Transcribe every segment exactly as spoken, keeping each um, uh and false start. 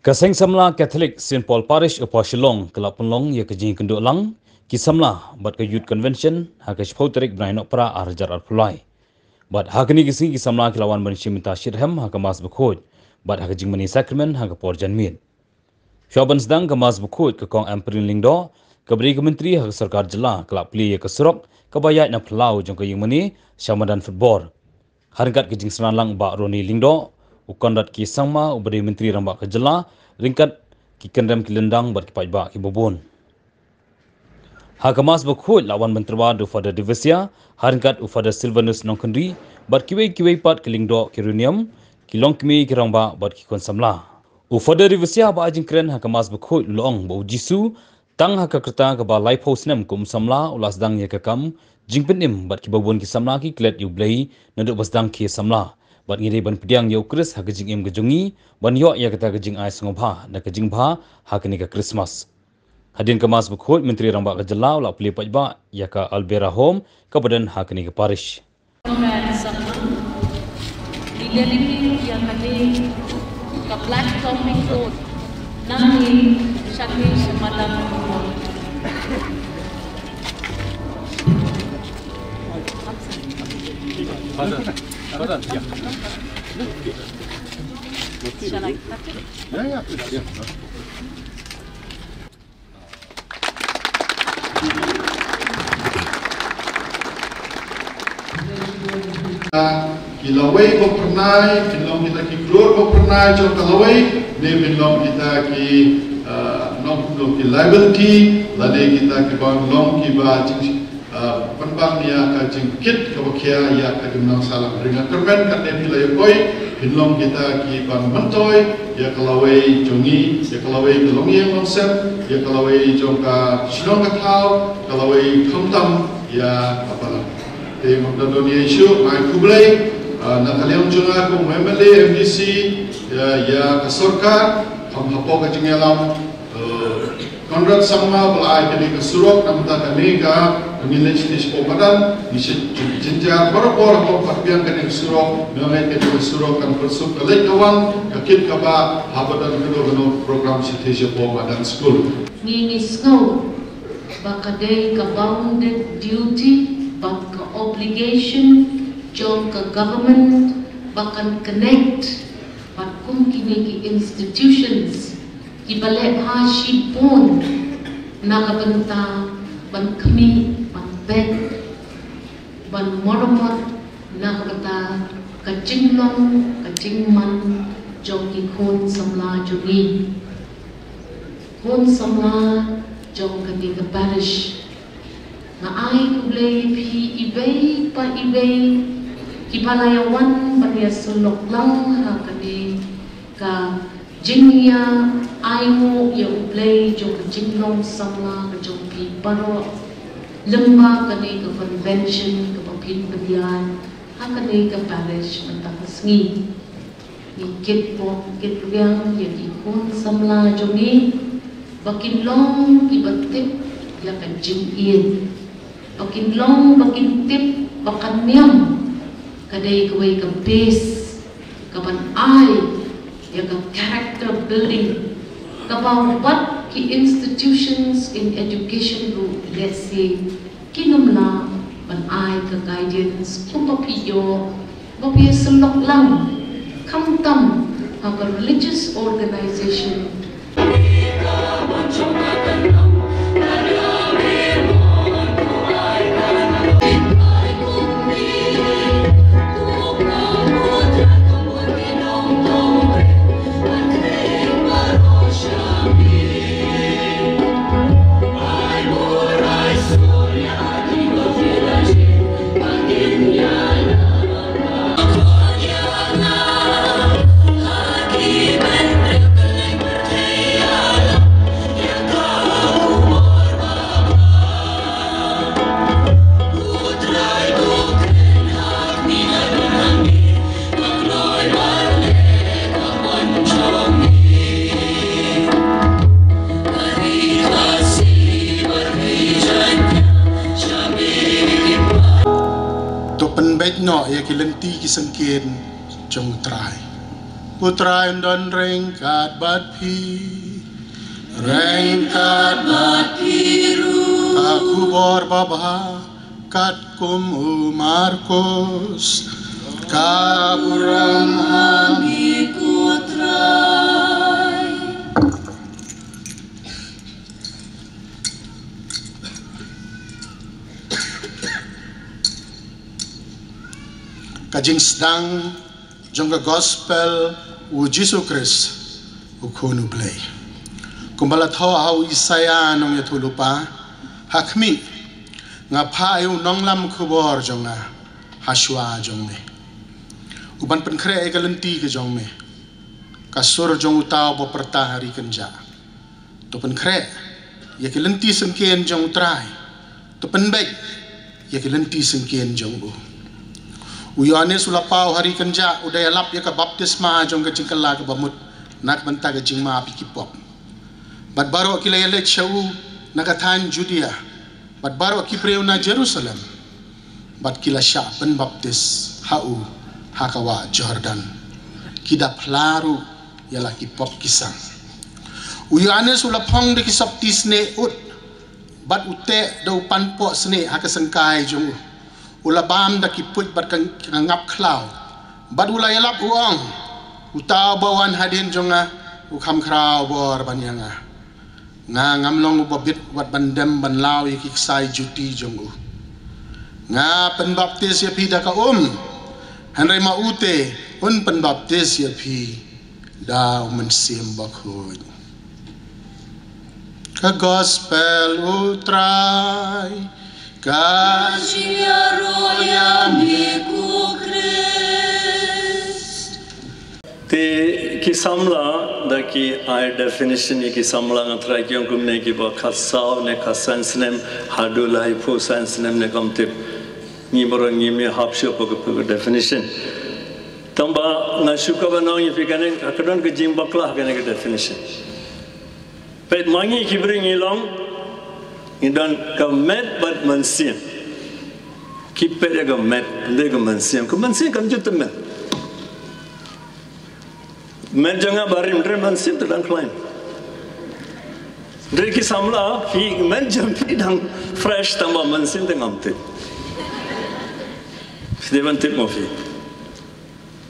Ka Seng Samla Catholic Saint Paul Parish Upper Shillong ka la pynlong ïa ka jingïakynduh lang ki samla bad ka Youth Convention ha ka shiphew tarik bnai Nohprah ar hajar arphew lai. Bad ha kane ka sngi ki samla ki la wan ban shim bynta shitrhem ha ka Mass Bakhuid bad ha ka jingmane Sakramen ha ka por janmiet. Shuwa ban sdang ka Mass Bakhuid, ka Kong Ampareen Lyngdoh, kaba dei ka Myntri ha ka Sorkar Jylla, ka la plie ïa ka surok kaba ïaid na phyllaw jong ka ïingmane sha madan football. Ha ryngkat ka jingsynran lang Bah Ronnie Lyngdoh, u Conrad K Sangma uba dei Myntri Rangbah ka Jylla, ryngkat ki kynrem ki lyndang bad ki paidbah kiba bun. Ha ka Mass Bakhuid la wan ban tyrwa da u Father Devesia, ha ryngkat u Father Silvanus Nongkynrih bad kiwei kiwei pat ki lyngdoh ki riewniam, ki longkmie ki rangbah bad ki khun samla. U Father Devesia ba ai jingkren ha ka Mass Bakhuid u la ong ba u Jisu, tang ha ka rta kaba laiphew snem kum u samla u la sdang ïa ka kam jingpynim, bad kiba bun ki samla ki klet ïa U Blei naduh ba sdang ki samla. Bad ngi dei ban pdiang ïa U Khrist ha ka jingim ka jong ngi ban ïoh ïa kata ka jingai sngewbha da ka jingbha ha kane ka Christmas. Hadien ka Mass Bakhuid, Myntri Rangbah ka Jylla u la plie paidbah ïa ka Albera Home kaba don ha kane ka parish. Ka platform ni ko nang ni shakri semalam. Shall I cut it? Yeah, yeah, please, yeah. Ki lawei ba phyrnai, phin long kita ki klur ba phyrnai jong ka lawei, ne phin long kita ki, uh, nong, nong ki liability, lane kita ki ban long kiba jing, uh, pynbang ïa ka jingkit kaba khia ïa ka jingmut sahlang. Ring ka kyrmen katne phi la ïa poi, phin long kita ki ban myntoi ïa ka lawei jong ngi, ïa ka lawei ka longïing longsem, ïa ka lawei jong ka shnong ka thaw, ka lawei khamtam ïa ka balang. Te mynta don ïa shu ai khublei, ah, na ka liang jong nga kum u M L A, M D C, ïa, ïa ka sorkar, kham hapoh ka jingïalam, eh, Conrad Sangma ba la ai kane ka surok, namar kane ka, ngin leit sha sha madan, ngi shu jynjar barabor, hapoh pat biang kane ka surok, nga ngeit kane ka surok kan pynsuk ka leit ka wan, ka kit ka bah, haba don kano kano program sha sha madan skul. Ngi ngi sngew ba ka dei ka bounden duty bad ka obligation jong ka government ba kan connect bad kum kine ki institutions kiba leh ha shibun na ka bynta ban khmih, ban peit, ban maramot na ka bynta ka jinglong ka jingman jong ki khun samla jong ngi. Khun samla jong kane ka parish. Nga ai khublei ïa phi iwei pa iwei kiba la ïa wan ban ïa sylloh lang ha kane ka jingïa ainguh ïa U Blei jong ka jinglong samla ka jong phi baroh. Lyngba kane ka convention kaba phin pynïaid ha kane ka parish mynta ka sngi. Ngi kit bok kit riang ïa ki khun samla jong ngi ba kin long kiba tip ïa ka jingïeit, ba kin long ba kin tip ba ka niam ka dei kawei ka base kaban ai ïa ka character building kaba wat ki institutions in education ruh, let's say, kin ym lah ban ai ka guidance kumba phi ïoh ba phi sylloh lang, khamtam ha ka religious organization. To pynbeit noh ïa ki lynti ki syngkien jong U Trai. U Trai un don ryngkat bad phi. Ryngkat bad phi ruh. Ka khubor babha katkum u Markos. Ka burom ha me ko Trai. Ka jingsdang jong ka gospel u Jisu Khrist, u Khun u Blei. Kumba la thoh ha u Isaïah nongïathuhlypa, ha khmih, nga phah ïa u nonglam khubor jong nga, ha shuwa jong me. U ban pynkhreh ïa ka lynti ka jong me. Ka sur jong uta uba pyrta ha ri kynjah. To pynkhreh ïa ki lynti syngkien jong u Trai. To pynbeit ïa ki lynti syngkien jong u. U Ïoannis u la paw ha ri kynjah, u da ïalap ïa ka baptisma jong ka jingkylla kaba mut na ka bynta ka jingmap ïa ki pop. Bad baroh ki la ïaleit sha u na ka thaiñ Judia. Bad baroh ki briew na Jerusalem, bad ki la shah pynbaptis ha u ha ka wah Jordan, ki da phla ruh ïa la ki pop ki sang. U Ïoannis u la phong da ki sopti snieh ud, bad u teh da u panpoh snieh ha ka syngkai jong u. U la bam da ki puit bad ka, ka ngap khlaw, bad u la ïalap u ong, uta uba wan hadien jong nga, u kham khraw bor ban ïa nga. Nga ngam long uba bit wat ban dem ban law ïa ki ksai juti jong u. Nga pynbaptis ïa phi da ka um, hynrei ma u te un pynbaptis ïa phi da u Mynsiem Bakhuid. Ka gospel u Trai. Ka jingïaroh ïa me ko Khrist. Te ki samla da ki ai definition ïa ki samla, nga tharai ki ong kumne, kiba khatsaw ne khatsan snem haduh laiphew san snem ne kam tip. Ngi baroh ngim ïahap shuh hapoh ka definition. Tangba nga shu kwah ban ong ïa phi kane, ka don ka jingbakla ha kane ka definition. Peit ma ngi ki briew ngi long, ngi don ka met bad mynsiem. Ki peit ïa ka met, ym dei ka mynsiem. Ka mynsiem kam ju tymmen. Met jong nga barim, hynrei mynsiem te dang khlaiñ. Hynrei ki samla, phi, met jong phi dang fresh, tangba mynsiem te ngam tip. Phi dei ban tip mo phi.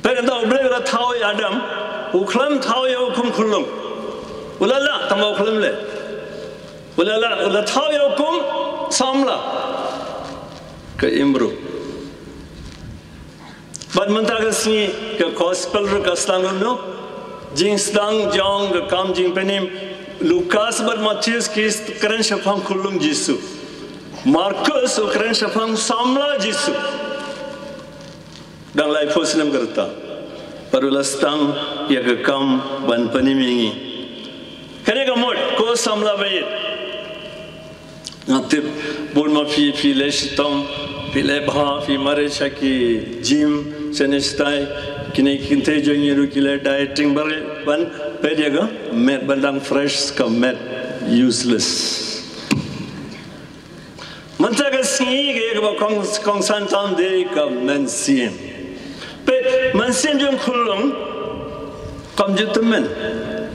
Peit, ynda U Blei u la thaw ïa Adam, u khlem thaw ïa u kum khyllung. U la lah, tangba u khlem leh. U la lah, u la thaw ïa u kum samla. Ka im ruh. Bad mynta ka sngi ka gospel ruh ka sdang kumno. Jingsdang jong ka kam jingpynim. Lukas bad Mathaios ki kren shaphang khyllung Jisu. Markos u kren shaphang samla Jisu. Dang laiphew snem ka rta. Bad u la sdang ïa ka kam ban pynim ïa ngi. Kane ka mut, ko samla baieit. Nga tip, bun ma phi, phi leh shitom, phi leh bha, phi mareh sha ki gym, shane shatai, kine ki kynthei jong ngi ruh ki leh dieting baroh, ban peit ïa ka met, ban dang fresh ka met, useless. Mynta ka sngi ka ïa kaba kong, kongsan tam dei ka mynsiem. Peit, mynsiem jong khyllung kam ju tymmen.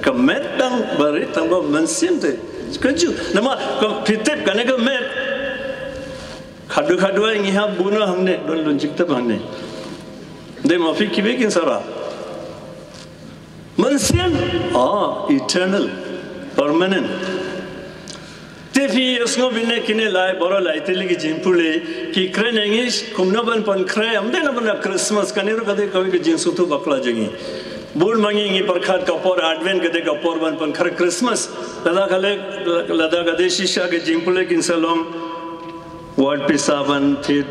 Ka met dang barit, tangba mynsiem te ka ju. Namar ka, phi tip kane ka met. Khadduh khadduh ngi hap bun hangne, don lynjik tep hangne. Dei ma phi kiwei kin sa rah. Mynsiem, ah, eternal, permanent. Te phi ïohsngew bine kine lai, baroh lai tylli ki jingpule, ki kren ïa ngi kumno ban pynkhreh, ym dei na bynta Christmas, kane ruh ka dei kawei ka jingsngewthuh bakla jong ngi. Bun ma ngi ngi pyrkhat ka por Advent ka dei ka por ban pynkhreh Christmas. Lada ka leh, lada ka dei shisha ka jingpule kin sa long, wat pisa ban thied,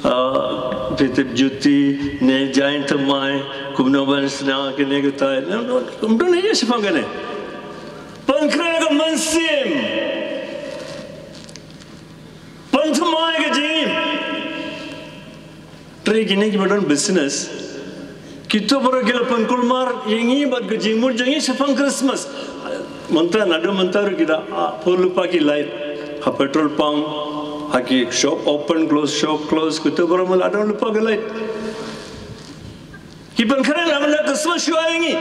ah, phi tip juti, ne jaiñ thymmai, kumno ban shna kine kitai. Ym don, ym don ei ei shaphang kane. Pynkhreh ka mynsiem. Pynthymmai ka jingim. Hynrei kine kiba don business, kito baroh ki la pynkulmar ïa ngi bad ka jingmut jong ngi shaphang Christmas. Mynta, naduh mynta ruh ki da, ah, pur lypa ki light ha petrol pump, ha ki shop open close, shop close, kito baroh ma la don lypa ki light. Ki pynkhreh la mynta Christmas shuwa ïa ngi.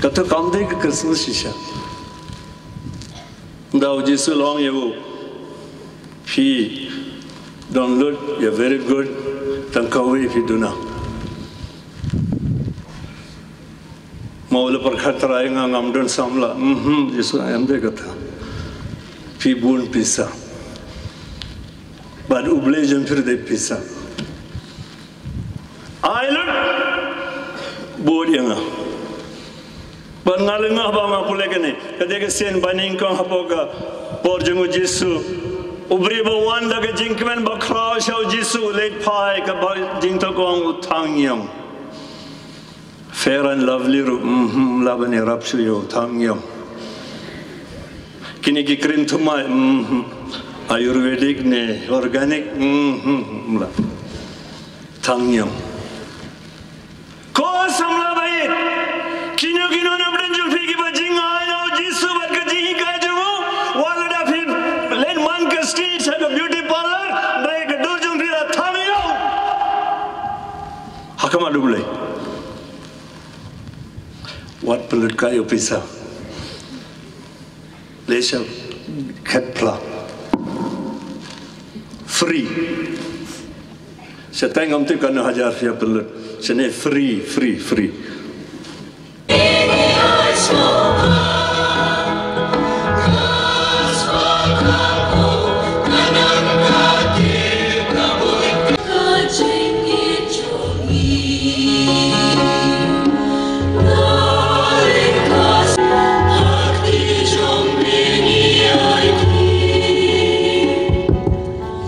Kata kam dei ka Christmas shisha. Ynda u Jisu u la ong ïa u, phi don lut, you're very good, tang kawei phi duna. Ma u la pyrkhat, Trai, nga ngam don samla. Mhm, Jisu, em dei kata. Phi bun pisa. Bad U Blei jong phi dei pisa. Ai lut bud ïa nga. Bad nga lyngngoh ba nga pule kane. Ka dei ka sien ba nyngkong hapoh ka por jong u Jisu. U briew ba wan da ka jingkmen bakhraw sha u Jisu, u leit phai, kaba jingthoh ka ong u thang ïong. Fair and Lovely ruh, mhm, la ban ïarap shuh ïa u thang ïong. Kine ki cream thymmai, mhm, Ayurvedic ne organic, mhm, la. Thang ïong. Ko samla ba ïeit, kino kino na pdeng jong phi kiba jngai na u Jisu bad ka jinghikai jong u, wat lada phi leit man ka stage ha ka beauty parlour, hynrei ka dur jong phi la thang ïong ha khmat U Blei. Wat pynlut kai ïa u pisa. Leit sha khet phla. Free. Shatai ngam tip katno hajar phi ïa pynlut. Shane free, free, free.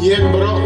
Ïeng baroh.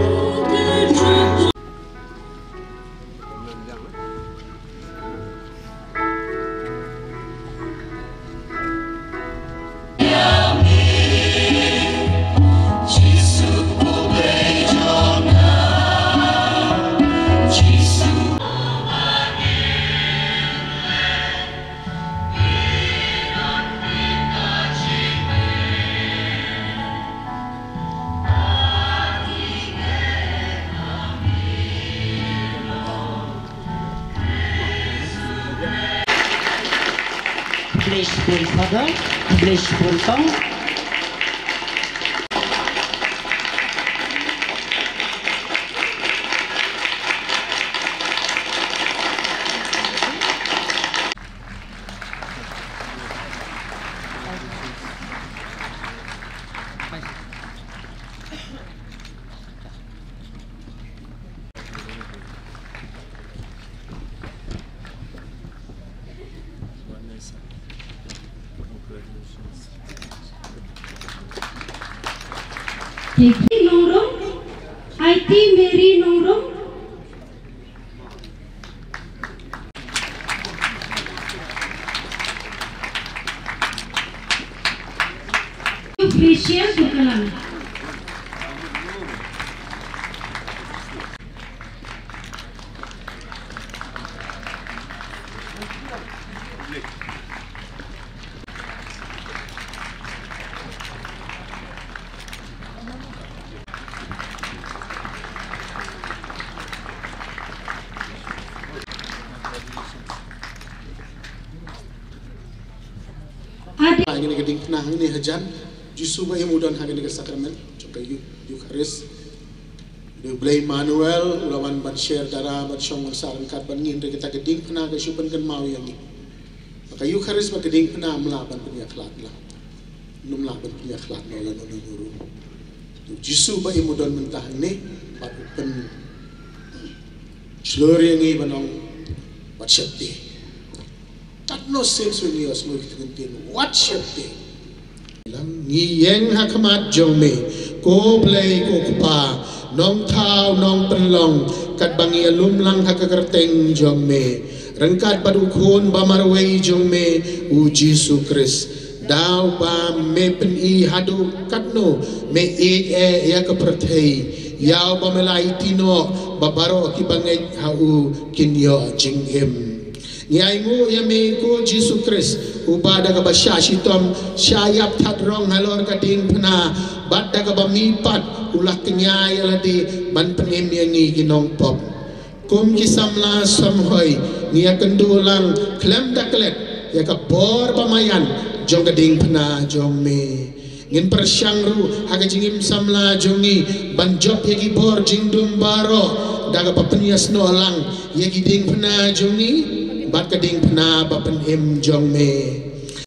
Khublei shibun Father, khublei shibun Tong. Kiki Nongrum, Aiti Mary Nongrum. Precious Bukalam. Ade. Ha kane ka diengphna hangne hajan, Jisu ba im u don ha kane ka sakramen jong ka Eucharist. Dei u Blei Immanuel u la wan ban sher dara ban shong ban sah ryngkat bad ngi, hynrei kata ka diengphna ka shu pynkynmaw ïa ngi ba ka Eucharist bad ka diengphna ym lah ban pynïakhlad lang. Ym lah ban pynïakhlad noh lano lano ruh. U Jisu ba im u don mynta hangne bad u pynshlur ïa ngi ban ong, wat sheptieng. Katno sien sien ngi ïohsngew ïa kita ki ktien, wat sheptieng. Ngi ïeng ha khmat jong me, ko Blei ko Kpa Nongthaw Nongpynlong, katba ngi ïa lum lang ha ka kyrteng jong me, ryngkat bad u Khun ba marwei jong me, u Jisu Khrist. Da uba me pyni haduh katno me ïeit eh ïa ka pyrthei, ïa uba me la aiti noh, ba baroh kiba ngeit ha u kin ïoh jingim. Ngi ainguh ïa me ko Jisu Khrist, uba da kaba shah shitom shah ïap that rong halor ka diengphna, bad da kaba mih pat u la kñia ïa lade ban pynim ïa ngi ki nongpop. Kum ki samla samhoi, ngi ïakynduh lang khlem da klet ïa ka bor ba maïan jong ka diengphna jong me. Ngin pyrshang ruh ha ka jingim samla jong ngi ban jop ïa ki bor jingdum baroh da kaba pynïasnoh lang ïa ki diengphna jong ngi bad ka diengphna ba pynim jong me.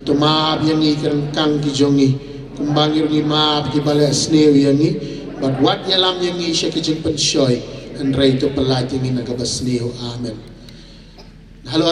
To map ïa ngi ki ryngkang ki jong ngi, kumba ngi ruh ngi map kiba leh sniew ïa ngi, bad wat ïalam ïa ngi sha ka jingpynshoi, hynrei to pyllait ïa ngi na kaba sniew. Amen. Halo.